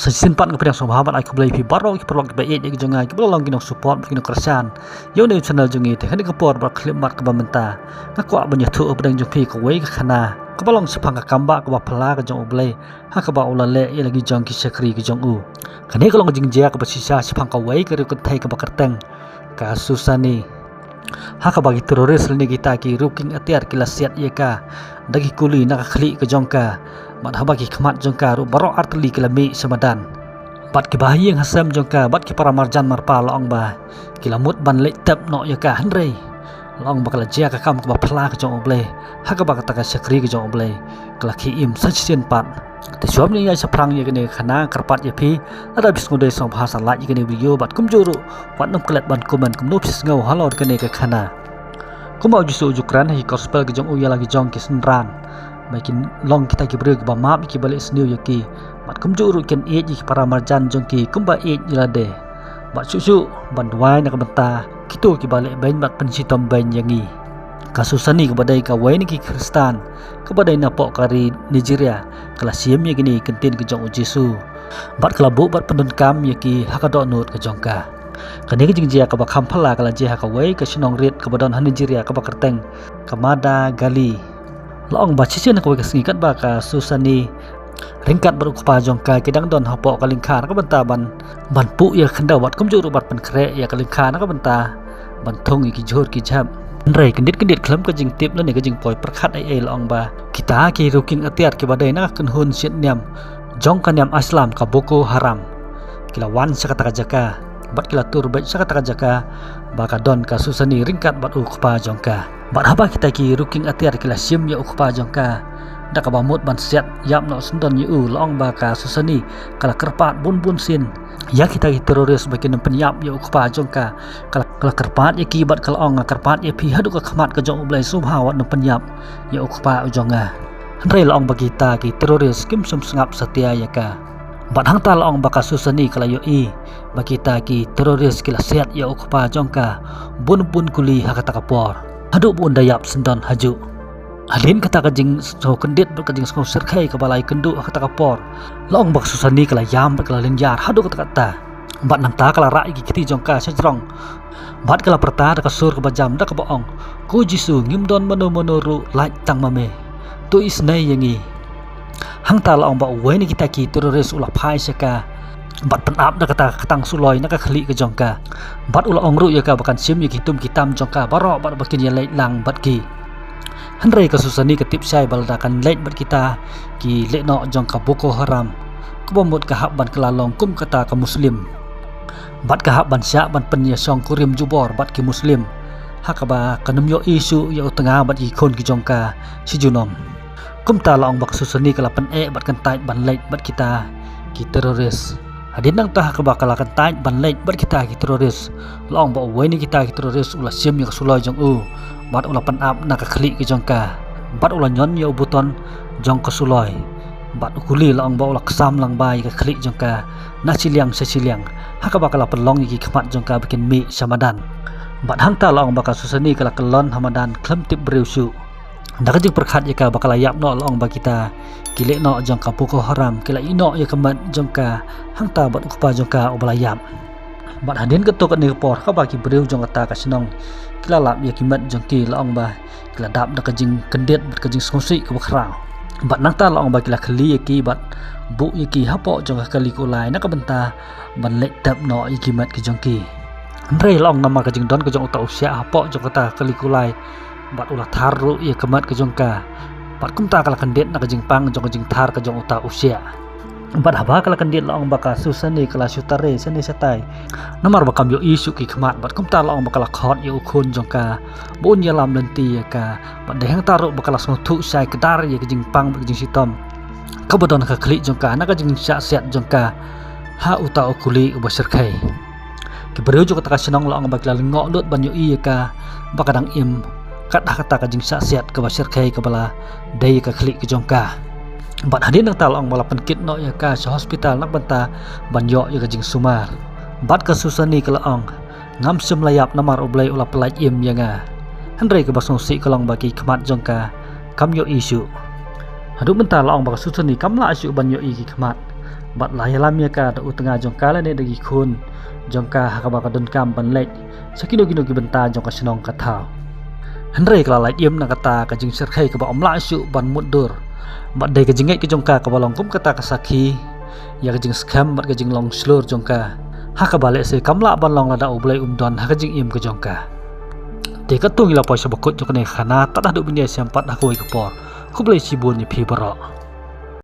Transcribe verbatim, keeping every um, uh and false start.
Sa shisien pat nga pdiang sngewbha bad ai khublei ïa phi baroh ki paralok kiba ïeit ïa ka jong nga, kiba la long ki nongsupport bad ki nongkyrshan ïa une u channel jong ngi. Te ha kane ka por bad ka khyllipmat kaba mynta nga kwah ban ïathuh hapdeng jong phi kawei ka khana kaba long shaphang ka kambah kaba phylla ka jong U Blei, ha kaba u la leh ïa la ki jong ki shakri ka jong u. Kane ka long ka jingjia kaba shisha shaphang kawei ka riewkynthei kaba kyrteng ka Susani, ha kaba ki terrorist lane kita ki riewkynthei atiar ki la siat ïa ka da ki kuli na ka khlieh ka jong ka, bad haba ki khmat jong ka ruh baroh artylli ki la mih sha madan. Bad kiba ha ïing ha sem jong ka bad ki para marjan marpa la ong ba ki la mut ban leit tep noh ïa ka, hynrei la ong ba ka la jia ka kam kaba phylla ka jong U Blei, ha kaba kata ka shakri ka jong U Blei ka la khie im sa shisien pat. Te shuwa ban ïa shaphrang ïa kane ka khana, kyrpad ïa phi lada phi sngewdei sngewbha sa like ïa kane ka video bad kumjuh ruh wat nym klet ban comment kumno phi sngew halor kane ka khana. Kumba U Jisu u ju kren ha ki gospel ka jong u ïa la ki jong ki synran ba kin long kita ki briew kiba map ïa kiba leh sniew ïa ki, bad kumjuh ruh kin ïeit ïa ki para marjan jong ki kumba ïeit ïa lade, bad shuh shuh ban duwai na ka bynta kito kiba leh beiñ bad pynshitom beiñ ïa ngi. Ka Susani kaba dei kawei na ki Khristan kaba dei napoh ka ri Nigeria ka la shim ïa kine ki ktien ka jong U Jisu bad ka la buh bad pyndonkam ïa ki ha ka dohnud ka jong ka. Kane ka jingjia kaba kham phylla ka la jia ha kawei ka shnong rit kaba don ha Nigeria kaba kyrteng ka Madagali. La ong ba shisien ha kawei ka sngi katba ka Susani ryngkat bad u kpa jong ka ki dang don hapoh ka lyngkha na ka bynta ban, ban puh ïa ka khyndew bad kumjuh ruh ban pynkhreh ïa ka lyngkha na ka bynta ban thung ïa ki jhur ki jhep, hynrei kyndit kyndit khlem ka jingtip lane ka jingpoi pyrkhat ei ei, la ong ba kita ki riewkynthei atiar kiba dei na ka kynhun shiit niam jong ka niam Islam ka Boko Haram ki la wan sha kata ka jaka bad ki la tur beit sha kata ka jaka ba ka don ka Susani ryngkat bad u kpa jong ka. Bad haba kita ki riewkynthei atiar ki la shim ïa u kpa jong ka da kaba mut ban siat ïap noh syndon ïa u, la ong ba ka Susani ka la kyrpad bun bun sien ïa kita ki terrorist ba kin ym pynïap ïa u kpa jong ka. Ka la, ka la kyrpad ïa ki bad ka la ong, nga kyrpad ïa phi haduh ka khmat ka jong U Blei, sngewbha wat nym pynïap ïa u kpa u jong nga. Hynrei la ong ba kita ki terrorist kim shym sngap satia ïa ka. Bad hangta la ong ba ka Susani ka la ïohi ba kita ki terrorist ki la siat ïa u kpa jong ka bun bun kuli ha kata ka por, haduh ba un da ïap syndon hajuh. Hadien kata ka jingsngew kyndit bad ka jingsngew shyrkhei kaba la ïakynduh ha kata ka por, la ong ba ka Susani ka la ïam bad ka la lynñiar haduh katta katta. Bad nangta ka la rah ïa ki kti jong ka sha jrong bad ka la pyrta da ka sur kaba jam da kaba ong, "Ko Jisu, ngim don mano mano ruh lait tang ma me. To isynei ïa ngi." Hangta la ong ba uwei na kita ki terrorist u la phai sha ka bad pynap da kata ka ktang suloi na ka khlieh ka jong ka, bad u la ong ruh ïa ka ba kan shim ïa ki tum ki tam jong ka baroh bad ba kin ïaleit lang bad ki. Hynrei ka Susani ka tip shai ba lada kan leit bad kita ki lehnoh jong ka Boko Haram, kaba mut ka hap ban kylla long kum kata ka Muslim bad ka hap ban shah ban pynïashong kurim jubor bad ki Muslim, ha kaba kan ym ïohi shuh ïa u tnga bad ki khun ki jong ka shi junom. Kumta la ong ba ka Susani ka la pyneh bad kyntait ban leit bad kita ki terrorist. Hadien nangta ha kaba ka la kyntait ban leit bad kita ki terrorist, la ong ba uwei na kita ki terrorist u la shim ïa ka suloi jong u bad u la pynap na ka khlieh ka jong ka, bad u la ñion ïa u button jong ka suloi, bad u kuli, la ong ba u la ksam lang bha ïa ka khlieh jong ka na shiliang sha shiliang, ha kaba ka la pynlong ïa ki khmat jong ka ba kin mih sha madan. Bad hangta la ong ba ka Susani ka la kyllon ha madan khlem tip briew shuh. Da ka jingpyrkhat ïa ka ba ka la ïap noh, la ong ba kita ki lehnoh jong ka Boko Haram ki la ïehnoh ïa ka met jong ka hangta bad u kpa jong ka uba la ïap. Bad hadien kato katne ka por, ha kaba ki briew jong kata ka shnong ki la lap ïa ki met jong ki, la ong ba ki la dap da ka jingkyndit bad ka jingsngewsih kaba khraw. Bad nangta la ong ba ki la khylli ïa ki bad buh ïa ki hapoh jong ka kali kulai na ka bynta ban leit tep noh ïa ki met ki jong ki. Hynrei la ong namar ka jingdon ka jong uta u shiah hapoh jong kata ka kali kulai, bad u la thar ruh ïa ka met ka jong ka, bad kumta ka la kyndit na ka jingpang jong ka jingthar ka jong uta u shiah. Bad haba ka la kyndit, la ong ba ka Susani ka la shu tare shane shatai namar ba kam ïohi shuh ki khmat, bad kumta la ong ba ka la khot ïa u khun jong ka ba un ïalam lynti ïa ka. Bad dei hangta ruh ba ka la sngewthuh shai kdar ïa ka jingpang bad ka jingshitom kaba don ha ka khlieh jong ka na ka jingshah siat jong ka ha uta u kuli uba shyrkhei. Ki briew jong kata ka shnong, la ong ba ki la lyngngoh lut ban ïohi ïa ka ba ka dang im kat ha kata ka jingshah siat kaba shyrkhei kaba la dei ïa ka khlieh ka jong ka. Bad hadien nangta la ong ba la pynkit noh ïa ka sha hospital na ka bynta ban ïoh ïa ka jingsumar. Bad ka Susani ka la ong, "Ngam shym la ïap namar U Blei u la pyllait im ïa nga." Hynrei kaba sngewsih ka long ba ki khmat jong ka kam ïohi shuh. Haduh mynta la ong ba ka Susani kam lah shuh ban ïohi ki khmat. bad la ïalam ïa ka da u tnga jong ka lane da ki khun jong ka ha kaba ka donkam ban leit sha kino kino ki bynta jong ka shnong ka thaw. Hynrei ka la lait im na kata ka jingshyrkhei kaba ym lah shuh ban mutdur, bad dei ka jingngeit ka jong ka kaba long kum kata ka sakhi ïa ka jingskhem bad ka jinglong shlur jong ka, ha kaba lehse kam lah ban long lada U Blei um don ha ka jingim ka jong ka. Te katto ngi la poi sha ba kut jong kane ka khana, tad haduh ban ïashem pat ha kawei ka por. Khublei shibun ïa phi baroh.